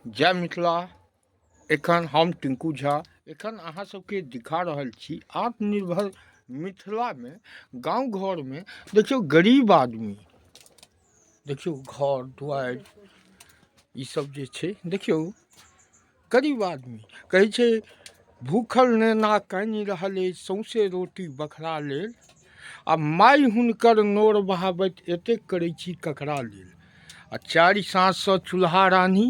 जय मिथिला। एखन हम टिंकू झा एखन अहाँ सबके दिखा रहल छी आत्मनिर्भर मिथिलामे गाँव घरमे देखियौ गरीब आदमी देखियौ घर दुआरि ई सब जे छै देखियौ गरीब आदमी कहै छै भूखल नेना कानि रहल अछि सौंसे रोटी बखरा लेल आ माय हुनकर नोर बहाबैत एतेक करै छी ककरा लेल आ चारि साँझसँ चूल्हा रान्हि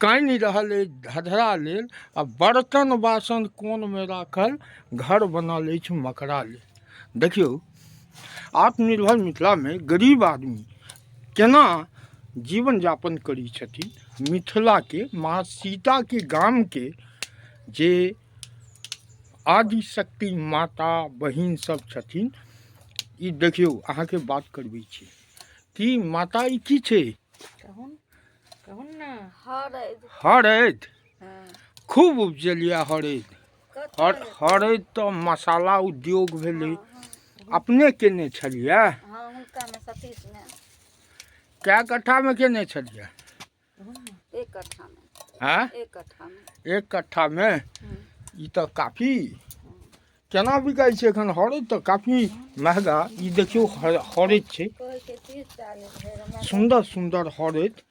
कानि रहल अछि धधरा लेल आ बर्तन बासन कोनमे राखल घर बनल अछि मकरा लेल। देखियौ आत्मनिर्भर मिथिलामे गरीब आदमी केना जीवन यापन करै छथिन। मिथिलाके माँ सीताके गामके जे आदिशक्ति माता बहिन सब छथिन, ई देखियौ अहाँके बात करबै छी कि माता ई की छै? कहून कहून ने। हरैद। हरैद। हँ। खूब उपजेलियै हरैद। कथी? हरैद तऽ मसाला उद्योग भेलै। हँ, हँ। अपने केने छलियै? हँ, हुनकामे सतीशमे। कए कट्ठामे केने छलियै? एक कट्ठामे। आँय? एक कट्ठामे। एक कट्ठामे? हँ। ई तऽ काफी केना बिकाइ छै एखन हरैद? तऽ काफी महगा। ई देखियौ हरैद छै। कहै छै 30-40 भेल हमरा। सुन्दर सुन्दर हरैद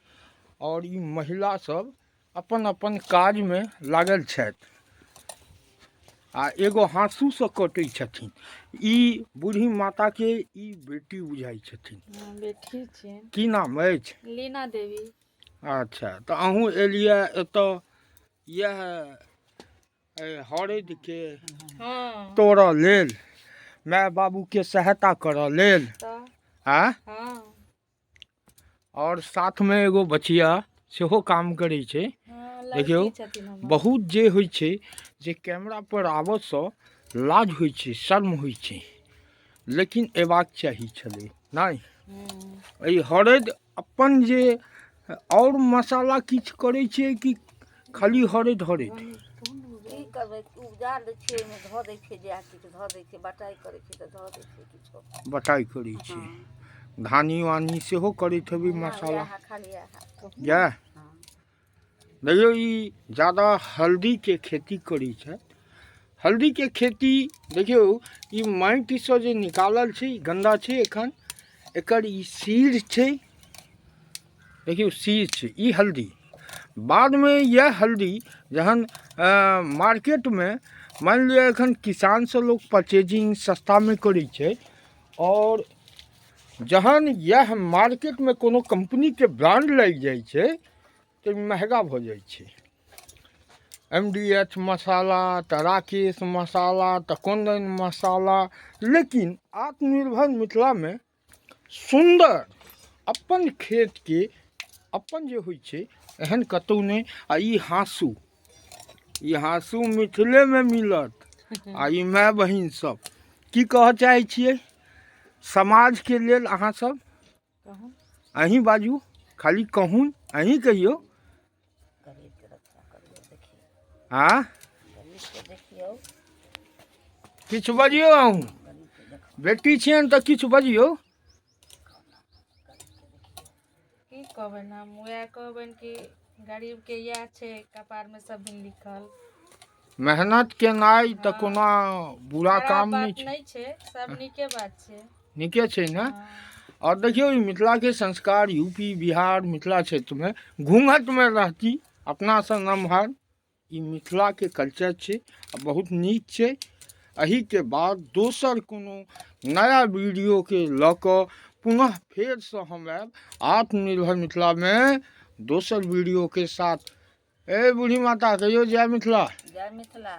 आओर ई महिला सब अपन अपन काजमे लागल छथि आ एगो हाँसूसँ कटै छथिन। ई बूढ़ी माताके ई बेटी बुझाइ छथिन। हँ, बेटी छियनि। की नाम अछि? लीना देवी। अच्छा, तऽ अहूँ एलियै एतऽ इएह हरैदके हँ तोड़ऽ लेल, माय बाबूके सहायता करऽ लेल? तऽ। आँ? हँ। आओर साथमे एगो बचिया सेहो काम करै छै। हँ, देखियौ, लड़की छथिन हमर। बहुत जे होइ छै जे कैमरा पर आबऽसँ लाज होइ छै, शर्म होइ छै, लेकिन अयबाक चाही छलै नहि? हूँ। एहि हरैद अपन जे आओर मसाला किछु करै छियै कि खाली हरैद हरैद? की करबै, उपजा दै छियै, ओहिमे धऽ दै छियै, जएह किछु धऽ दै छियै। बटाइ करै छियै तऽ धऽ दै छियै किछो। बटाइ करै छियै? हँ। धानी वानी सेहो करैत हेबै? नहि, मसाला इएह खाली इएह। इएह। हँ। देखियौ, ई जादा हल्दीके खेती करै छथि। हल्दीके खेती देखियौ, ई माटिसँ जे निकालल छै, ई गन्दा छै एखन। एकर ई सीर छै, देखियौ सीर छै ई हल्दी। बादमे इएह हल्दी जहन मार्केटमे मानि लिअ एखन किसानसँ लोक परचेजिंग सस्तामे करै छै आओर जहन इएह मार्केटमे कोनो कम्पनीके ब्रांड लागि जाइ छै तऽ महगा भऽ जाइ छै। MDH मसाला तऽ राकेश मसाला तऽ कोन मसाला। लेकिन आत्मनिर्भर मिथिलामे सुन्दर अपन खेतके अपन जे होइ छै, एहन कतहु नहि। आ ई हाँसू, ई हाँसू मिथिलेमे मिलत। आ ई माय बहिन सब की कहऽ चाहै छियै समाजके लेल अहाँ सब? कहून। अहीं बाजू, खाली कहून, अहीं कहियौ। गरीबके रक्षा करियौ, देखियौ। आँ? गरीबके देखियौ। किछु बजियौ अहूँ। गरीबके देखो। बेटी छियनि तऽ किछु बजियौ। की कहबनि हम? उएह कहबनि कि गरीबके इएह छै कपारमे सब दिन लिखल। मेहनत केनाइ तऽ हँ। कोनो बुरा खराब काम नहि बात छै। नहि छै, सब नीके बात छै। नीके छै ने? हँ। आओर देखियौ, ई मिथिलाके संस्कार यूपी बिहार मिथिला क्षेत्रमे घूँघटमे रहती अपनासँ नमहर, ई मिथिलाके कल्चर छै आ बहुत नीक छै। एहिके बाद दोसर कोनो नया वीडियोके लऽ कऽ पुनः फेरसँ हम आयब आत्मनिर्भर मिथिलामे दोसर वीडियोके साथ। ए बूढ़ी माता, कहियौ जय मिथिला। जय मिथिला।